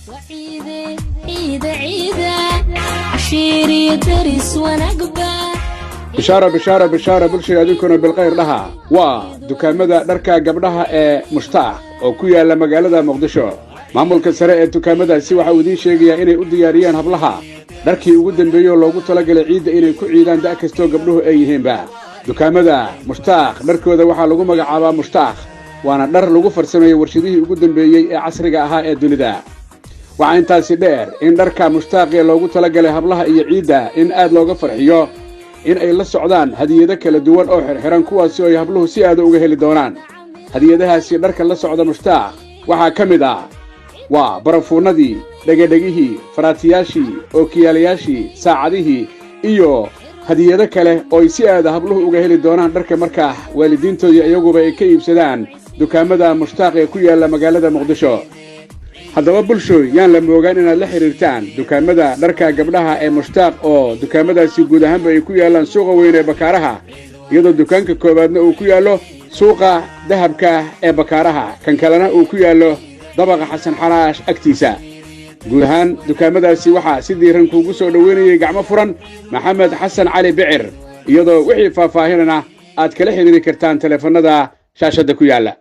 Ciida ciida, cashiiriyo daris wanaagba. Bishaaro, bishaaro, bishaaro, bulshada, adinkuna bilkhayr dhaha. Waa dukaamada dharka gabdhaha ee Mushtaaq oo ku yaalla magaalada Muqdisho. Maamulka sare ee dukaamadaasi waxa uu idiin sheegayaa inay u diyaariyeen hablaha dharkii ugu dambeeyey oo loogu talagalay ciidda inay ku ciidaan, da' kastoo gabdhuhu ay yihiinba. Dukaamada Mushtaaq dharkooda waxaa lagu magacaabaa Mushtaaq, waana dhar lagu farsameeyey warshadihii ugu dambeeyey ee casriga ahaa ee dunida. Waxaa intaasi dheer in dharka Mushtaaqee loogu talagalay hablaha iyo ciidda in aad looga farxiyo in ay la socdaan hadiyado kala duwan oo xirxiran, kuwaasi oo ay habluhu si aada uga heli doonaan. Hadiyadahaasi dharka la socda Mushtaaq waxaa ka mid ah waa barafuunnadii, dhegedhegihii, faraatiyaashii, ookiyaalayaashii, saacadihii iyo hadiyado kale oo ay si aada habluhu uga heli doonaan dharka markaa waalidiintoodii iyaguba ay ka iibsadaan dukaamada Mushtaaq ee ku yaalla magaalada Muqdisho. Haddaba bulshooy, yaan la moogaan inaad la xidhiirtaan dukaamada dharka gabdhaha ee Mushtaaq, oo dukaamadaasi guud ahaanba ay ku yaallaan suuqa weyn ee Bakaaraha, iyadoo dukaanka koowaadna uu ku yaallo suuqa dahabka ee Bakaaraha, kan kalena uu ku yaallo dabaqa Xasan Xaraash agtiisa. Guud ahaan dukaamadaasi waxaa si diiran kuugu soo dhoweynayay gacmo furan Maxamed Xasan Cali Bicir, iyadoo wixii faahfaahinana aad kala xidhiiri kartaan teleefannada shaashadda ku yaalla.